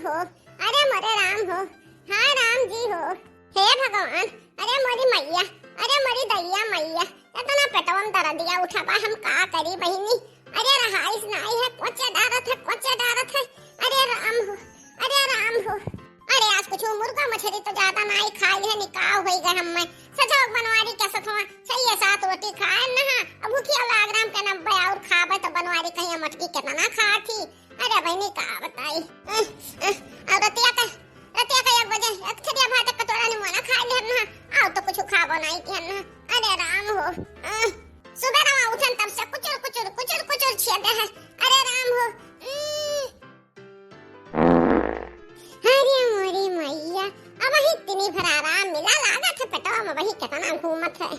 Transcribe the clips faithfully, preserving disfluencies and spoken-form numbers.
हो, अरे मोरे राम हो, हाँ राम जी हो, हे भगवान, अरे मोरी मैया, अरे मोरी दैया मैया, एतना पेटवा में दरदिया उठा बा, हम का करी बहिनी, अरे रहाइस नाई है, कोचे डारत है, कोचे डारत है, अरे राम हो, अरे राम हो, अरे आज कुछ मुर्गा मछरी तो ज्यादा नाई खाई है, निकाह होई गए हम्मे, सजो बनवारी के सथवा, छइये सात रोटी खाए ना, अब भूखिया लाग राम के नब्बे और खाबे तो बनवारी कहीं मटकी केतना खाती, अरे बहिनी का बताई। अह, अह, और रतिया का, रतिया का एक बजे एक थरिया भात एक कटोरा निमोना खा लिहन ना, और तो कुछ खाबो नहीं किहन ना। अरे राम हो। अह, सुबह रवा उठन तब से कुचुर कुचुर कुचुर कुचुर छिया दे है। अरे राम हो। उम्म। अरे मोरी मैया, अब ही इतनी भर आराम मिला, लागत है पेटवा में वही कितना घूमत है।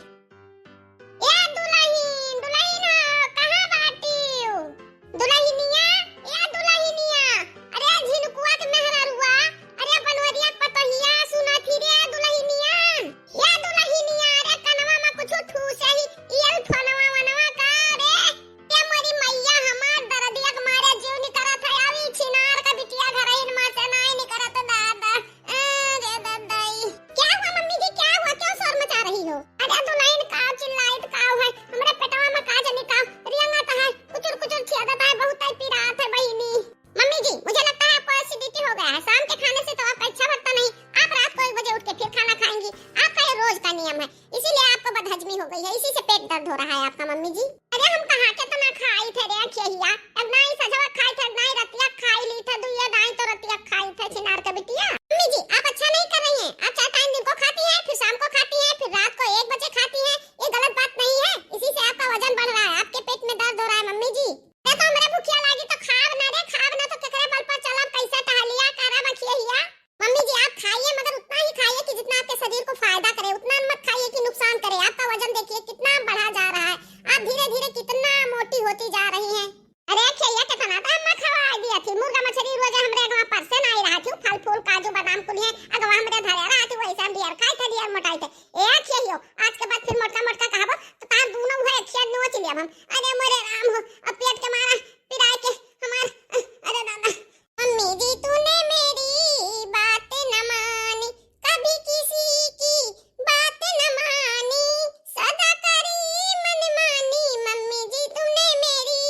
ए दुलहिन, दुलहिन हो, कहाँ बाटिउ? दुलहिनिया, ए दुलहिनिया, अरे झिनकुआ के मेहररुआ, अरे बनवरिया के पतोहिया, सुनत ही रे दुलहिनिया। ए दुलहिनिया, अरे कनवा में कुछ ठूसे ही, इयल फोनवा वनवा का रे? ए मोरी मैया, हमार दरदिया के मारे जीव निकरत है, अभी छिनार का बिटिया घरहिन में से नाई निकरत दादा। अरे दद्दई। क्या हुआ मम्मी जी, क्या हुआ, क्यों शोर मचा रही हो? अरे दुलहिन का चिल्लाइत का है, हमरे पेटवा में का जानी का रियंगत है, कुचुर कुचुर छियादत है, बहुत ही पिरात है बहिनी। मम्मी जी, मुझे लगता है आपको एसिडिटी हो गया है, शाम के खाने से तो आपका इच्छा भरता नहीं, आप रात को एक बजे उठ के फिर खाना खाएंगी, आपका ये रोज का नियम है, इसीलिए आपको बदहजमी हो गई है, इसी से पेट दर्द हो रहा है आपका मम्मी जी। अरे हम कहाँ के तो ना खाई थे रे अखिया, एक दाई सजवा खाई थे, एक दाई रतिया खाई ली थे, दुइया दाई तो रतिया खाई थे छिनार के बिटिया। मम्मी जी, आप अच्छा नहीं कर रही हैं। आप चार टाइम दिन को खाती हैं, फिर शाम को खाती हैं, फिर रात को एक बजे खाती हैं। ये गलत बात नहीं है, इसी से आपका वजन बढ़ रहा है, आपके पेट में दर्द हो रहा है मम्मी जी। अरे तो हमरे भुखिया लागी तो खाब ना रे, खाब ना तो केकरे बल पर चलब, कैसे टहलिया करब अखिया। मम्मी जी, आप खाइए, मगर उतना ही खाइए कि जितना आपके शरीर को फायदा करे, उतना मत खाइए कि नुकसान करे। आपका वजन देखिए कितना बढ़ा जा रहा है, आप धीरे धीरे कितना मोटी होती जा रही हैं। अरे खिया, कितना तो हम खवा दिया थी, मुर्गा मछली रोज हमरे अगवा परसे नाई रहा थी, फल फूल काजू बादाम कुल है अगवा हमरे धरे रहा थी, वैसे हम ढेर खाई थे, ढेर मोटाई थे। ए खियो, आज के बाद फिर मोटका मोटका कहबो तो तार दोनों है खिया नोच लिया हम। अरे मोरे राम हो, अब पेट के मारा पिराए के हमार, अरे दादा। मम्मी जी तूने मेरी बात न मानी, कभी किसी की बात न मानी, सदा करी मनमानी। मम्मी जी तूने मेरी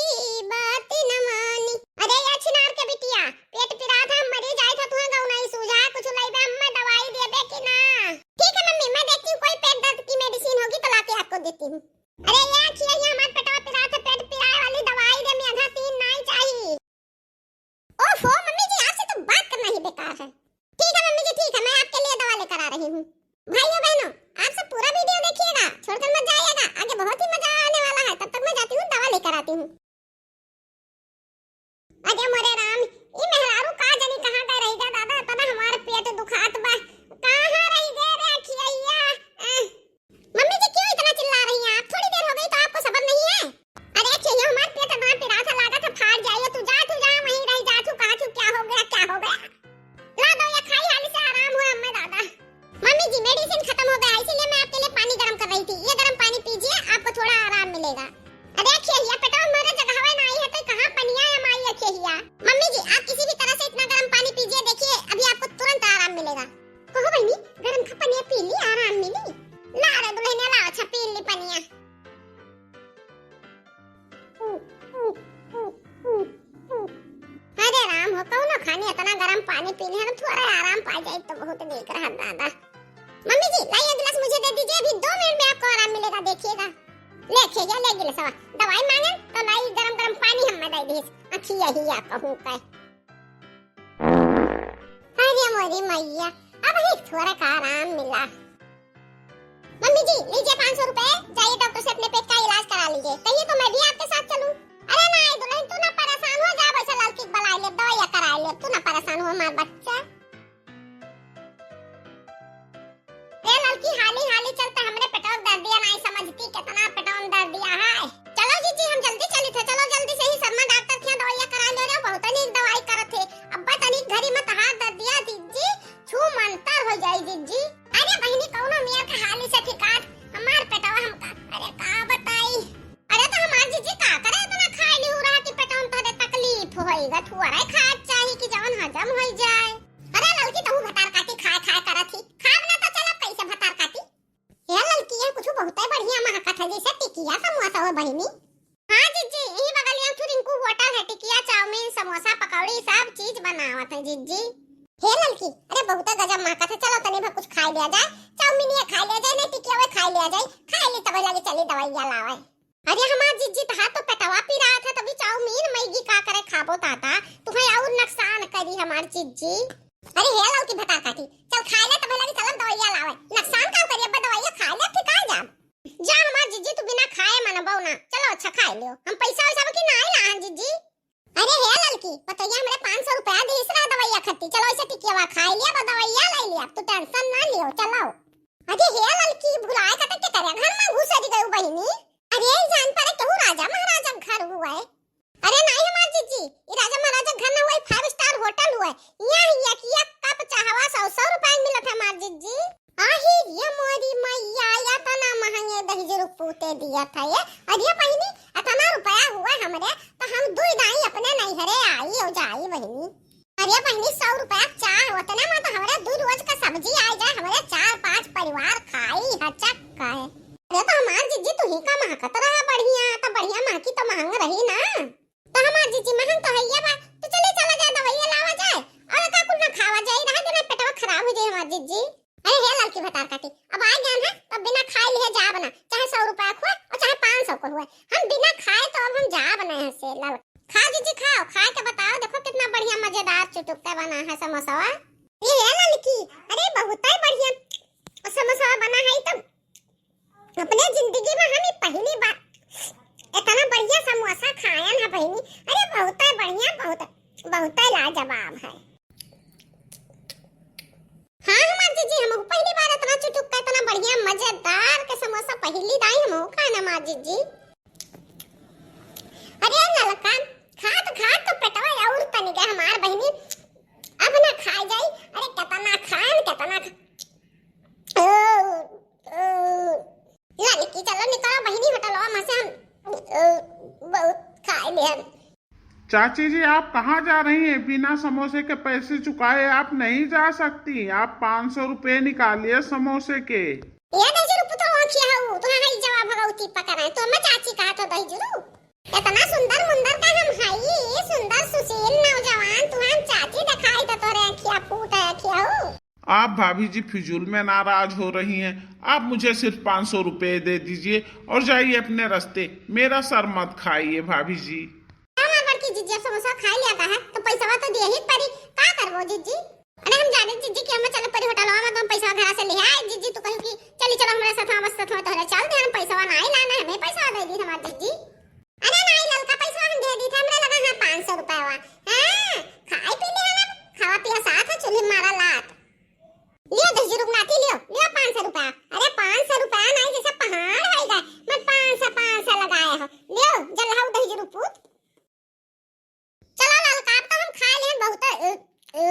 बात न मानी। अरे या छिनार के बिटिया, पेट पिरात है, मरी जाए था, तुहे गौ नहीं सूझा, कुछ लइबे अम्मा दवाई देबे कि ना? ठीक है मम्मी, मैं देखती हूँ कोई पेट दर्द की मेडिसिन होगी तो लाके आपको देती हूँ। अरे या खिया, ये हमार पेटवा पिरात है, पेट पिराए वाली दवाई दे, मेघा तीन नाई चाहिए। ओफो, मम्मी जी, आपसे तो बात करना ही बेकार है। ठीक है मम्मी जी, ठीक है, मैं आपके लिए दवा लेकर आ रही हूँ। भाइयों बहनों, आप सब पूरा वीडियो देखिएगा, छोड़कर मत जाइएगा, आगे बहुत ही मजा आने वाला है। तब तक मैं जाती हूँ, दवा लेकर आती हूँ। अरे मोरे राम, ई मेहरारू का जानी कहाँ गए रही गा दादा, इतना हमार पेट दुखात बा। कहाँ रही गए रे खियैया? अह। मम्मी जी, क्यों इतना चिल्ला रही हैं आप? थोड़ी देर हो गई तो आपको सबर नहीं है? अरे खियो, हमार पेट इतना पिरात है, लागत है फाट जाइए। तू जा, तू जा, वहीं रह जा, तू कहा तू क्या हो गया, क्या हो गया? ला दो या खाई, हाली से आराम हुआ हमें दादा। मम्मी जी, मेडिसिन खत्म हो गया, इसीलिए मैं आपके लिए पानी गर्म कर रही थी। ये गर्म पानी पीजिए, आपको थोड़ा आराम मिलेगा। अरे खियो, पेटवा में जगह हवा ना आई है तो कहाँ पनिया या माई है खियो? मम्मी जी, आप किसी भी तरह से इतना गर्म पानी पीजिए, देखिए अभी आपको तुरंत आराम मिलेगा। कहो बहिनी, गरम का पनिया पी ली, आराम मिली। ला रे दुल्हनिया, ला, अच्छा पी ली पनिया। अरे राम हो, कौनो खानी इतना गरम पानी पी ली, हम थोड़ा आराम पा जाए तो बहुत नीक रहा दादा। मम्मी जी, लाइए गिलास मुझे दे दीजिए, अभी दो मिनट में आपको आराम मिलेगा, देखिएगा। ले खिया, ले गिलासवा, दवाई मांगे तो लाई गरम गरम पानी हमें दे दीस। अखिया ही या कहूँ का। अरे मोरी मैया, अब ही थोड़ा का आराम मिला। मम्मी जी, लीजिए पाँच सौ रुपए, जाइए डॉक्टर से अपने पेट का इलाज करा लीजिए। कहिए तो मैं भी आपके साथ चलूं। अरे नहीं दुल्हन, तू ना परेशान हो, जा वैसे लड़की के बुला ले, दवाइयाँ करा ले, तू ना परेशान हो हमार बच्चा। ए लड़की, हाली हाली चलते, हमरे पेटवा के दर्दिया नहीं समझती, कितना पेटवा में दर्दिया है। चलो जीजी, हम जल्दी चली थे, चलो जल्दी से ही शर्मा डॉक्टर के यहाँ दवाइयाँ करा ले रहे, बहुत नीक दवाई करत है। अब्बा तनिक घरी में तहार दर्दिया जीजी छू मंतर हो जाई जीजी। अरे बहिनी, कौनो मेर के हाली से ठिकात हमार पेटवा हमका, अरे का बताई। अरे तो हमार जीजी का करे, इतना खाए ली हो रहा कि पेटवा में तोहरे तकलीफ होई गा, थोड़ा खाए चाही कि जवन हजम होई जाए। बहिनी। हाँ जिज्जी, यही बगलिया में रिंकू होटल है, टिकिया, चाउमीन, समोसा, पकौड़ी सब चीज बनावत है जिज्जी। हे ललकी, अरे बहुते गजब महकत है, चलो तनी भर कुछ खाइ लिया जाए, चाउमीन ये खाइ लिया जाए, नहीं टिकिया वे खाइ लिया जाए, खाइ ली तब लगे चली दवाइया लावे। अरे हमार जिज्जी, तहार तो पेटवा पिरात है, तभी चाउमीन मैगी का करे खाबो ताता, तुम्हें और नुकसान करी हमार जिज्जी। अरे हे ललकी भतार काटी, चल खाइ ले तब लगे चलब दवाइया लावे, नुकसान का करी, अब दवाइया खाइ ले, ठिकाइ जाब। जा हमार जिज्जी, तू बिना खाए मनबो ना। चलो अच्छा खाइ लियो, हम पैसा वैसा की नाई लाहन जिज्जी। अरे हे ललकी, पतोहिया हमरे पाँच सौ रुपया दीस रहा दवाइया खत्ती, चलो ऐसे टिकियावा खाइ लिया, अब दवाइया ले लिया, तू tension ना लियो, चलो। अरे हे ललकी, भुलाए कतक के करे घर में घुस गई बहिनी। अरे ई जान परे केहू राजा महाराजा घर हुआ है। अरे नाई हमार जिज्जी, ई राजा महाराजा घर ना हुआ, five star होटल हुआ। यहाँ एक, एक कप चाहवा सौ, सौ रुपया में मिलत है हमार जिज्जी। आही रे मोरी मैया, इतना महंगे दहिजरू पूते दिया था ये। अरे बहिनी, इतना रुपया हुआ हमरे, तो हम दुई दाई अपने नैहरे आई और जाई बहिनी। अरे बहिनी, सौ रुपया चाह, उतने में तो हमरे दुई रोज का सब्जी आ जाए, हमरे चार पांच परिवार खाई हचक खाए। अरे तो हमार जिज्जी तू ही का महकत रहा बढ़िया, तो बढ़िया महकी तो महंग रही ना। तो हमार जिज्जी महंग तो है ये बा, तो चले चला जाए दवाइया लावा जाए, और का कुल ना खावा जाए, रहा देना पेटवा खराब हो जाए हमार जिज्जी। अरे हे ललकी भतार काटी, अब आ गया है, तब बिना खाए लिए जाब ना, चाहे सौ रुपया खुए और चाहे पाँच सौ को हुए, हम बिना खाए तो अब हम जाब ना यहाँ से। लल खा जिज्जी खाओ, खाए के बताओ, देखो कितना बढ़िया मजेदार चुटुक्का बना है समोसवा। ये हे ललकी, अरे बहुत ही बढ़िया समोसवा बना है, तो अपने जिंदगी में हम ई पहली बार इतना बढ़िया समोसा खायन है बहिनी। अरे बहुत बढ़िया, बहुत, बहुत लाजवाब है। हाँ हमार जिज्जी, हम पहली बार इतना चुटुक्का, इतना बढ़िया मजेदार के समोसा पहली दाई हम खान हमार जिज्जी। अरे ललका, खात खात तो पेटवा और तनी गए हमार बहिनी, अब ना खाए जाई। अरे कितना खान, कितना खा... ओ, ओ, ललकी, चलो निकलो बहिनी, होटलवा में से हम, ओ, बहुत खाए लेहन। चाची जी, आप कहाँ जा रही हैं? बिना समोसे के पैसे चुकाए आप नहीं जा सकती। आप पाँच सौ रुपये निकालिए समोसे के। ये दहिजरू पुतवा खिया हऊ, तुम्हारा ई जवाब भगवती पकड़े, तो मैं चाची कहा तो दहिजरू। इतना सुंदर मुंदर का हम हई, सुंदर सुशील नौजवान, तुहान चाची दिखाई तो तोरे अखिया फूट है अखिया हो। आप भाभी जी फिजूल में नाराज हो रही हैं, आप मुझे सिर्फ पाँच सौ रुपये दे दीजिए और जाइए अपने रास्ते, मेरा सर मत खाइए भाभी जी। हमार बड़की जिज्जी, अब समोसा खाई लिया का है, तो पैसवा तो दिए ही पड़ी, का करबो जिज्जी? अरे हम जाने जिज्जी कि हमें चले पड़ी होटलवा में, तो हम पैसवा घरा से ले आए। जिज्जी तू कही कि चली चलो हमारे साथ, बस साथ में तोहरे चल दे, हम पैसवा ना आई लाना, हमें पैसवा दे दी हमार जिज्जी। अरे नाई ललका, पैसवा हम दे दी थे, हमरे लगा है पाँच सौ रुपया। हाँ, खाई पी ले ना, खावा पिया साथ है, चूल्ही मारा लात। लियो दहिजरू नाती लियो, लियो पाँच सौ रुपया। अरे पाँच सौ रुपया नाई, जैसे पहाड़ है गए, मैं पाँच सौ, पाँच सौ लगाए हो। लियो, जल्लाऊ दहिजरू पूत। चलो ललका, अब तो हम खाए लेन बहुत। अ, अ।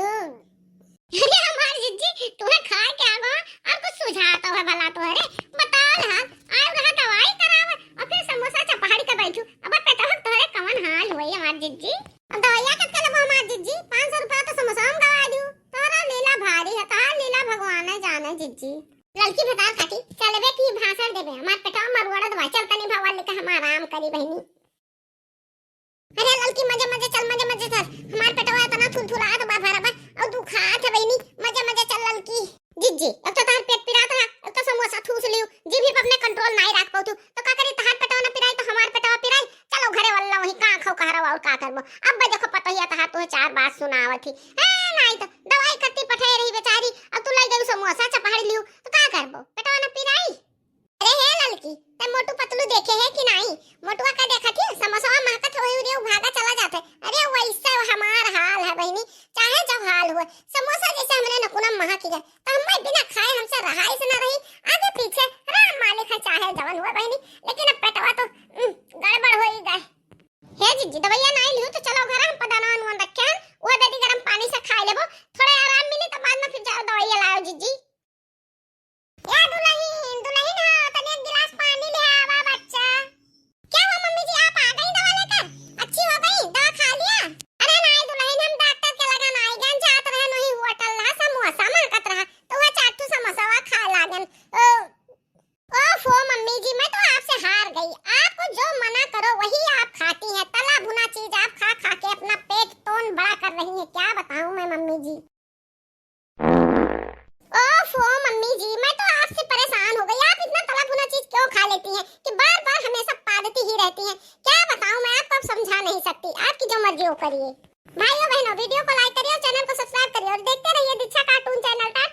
अरे हमार जिज्जी, तुम्हें खाए के आगो और कुछ सुझाव तो है भला तोहरे? बताओ ना, आयो रहा दवाई करावे और फिर समोसा चपहाड़ी के बैठू। अब पेटवा तोहरे कवन हाल होई हमार जिज्जी? अब दवाइया कत के लेबो हमार जिज्जी? पाँच सौ रुपया तो समोसा में गवा दू। तोहरा लीला भारी है, तोहार लीला भगवान है जाने जिज्जी। ललकी भतार काटी, चलबे की भाषण देबे, हमार पेटवा मरुआड़ा दवाई, चल तनी भगवान लेके हम आराम करी बहिनी। अरे ललकी, मजे मजे चल, मजे मजे चल, हमार पेटवा इतना थुलथुलात बा भरा बा और दुखात है बहिनी, मजे मजे चल ललकी। जिज्जी, अब तो तहार पेट पिरात रहा, अब तो समोसा ठूस लियो, जीभ पर अपने control नाई रख पाऊ तू, तो का करी, तहार पेटवा ना पिराई तो हमार पेटवा पिराई। चलो घरे वल्ला वही का खाओ कह रहा और का करबो। अब बे देखो पतोहिया तहार तुहे चार बात सुनावत ही, ए नाई तो दवाई करती पठे रही बेचारी, अब तू लाई गई समोसा चपहाड़ी लियो तो का करबो, पेटवा ना पिराई। अरे हे ललकी, ते मोटू पतलू देखे है कि नाई? मोटुआ का देखत ही, समोसवा महकत होई रे, उ भागा चला जात है। अरे वैसे हमार हाल है बहिनी, चाहे जब हाल हुए, समोसा जैसे हमरे नकुना महक गए, तो हम बिना खाए हमसे रहाई से ना रही। आगे पीछे राम मालिक है, चाहे जवन हुए बहिनी, लेकिन अब पेटवा तो, उम, गड़बड़ होई गए। हे जिज्जी, दवाइया नाई लियो तो चलो घर, हम पदाना अनुअन रखे हैं, वो दे दी गरम पानी से खाई लेबो, थोड़ा आराम मिली तो बाद में फिर जाओ दवाइया लाओ जिज्जी। या दुलहिन, दुलहिन हो, तनी एक गिलास पानी ले आवा बच्चा। क्या हुआ मम्मी जी, आप आ गई दवा लेकर? अच्छी हो गई, दवा खा लिया? अरे नाई दुलहिन, हम डॉक्टर के लगा नाई गन जात रहे, नहीं होटल रहा, समोसा महकत रहा, तो वह चार ठो समोसा वह खा लागन। ओ, ओफो मम्मी जी, मैं तो आपसे हार गई, आपको जो नहीं जी, मैं तो आपसे परेशान हो गई। आप इतना तला भुना चीज क्यों खा लेती हैं कि बार बार हमेशा पादती ही रहती हैं? क्या बताऊं, मैं आपको अब समझा नहीं सकती। आपकी जो मर्जी हो करिए। भाइयों बहनों, वीडियो को लाइक करिए और चैनल को सब्सक्राइब करिए और देखते रहिए दीक्षा कार्टून चैनल।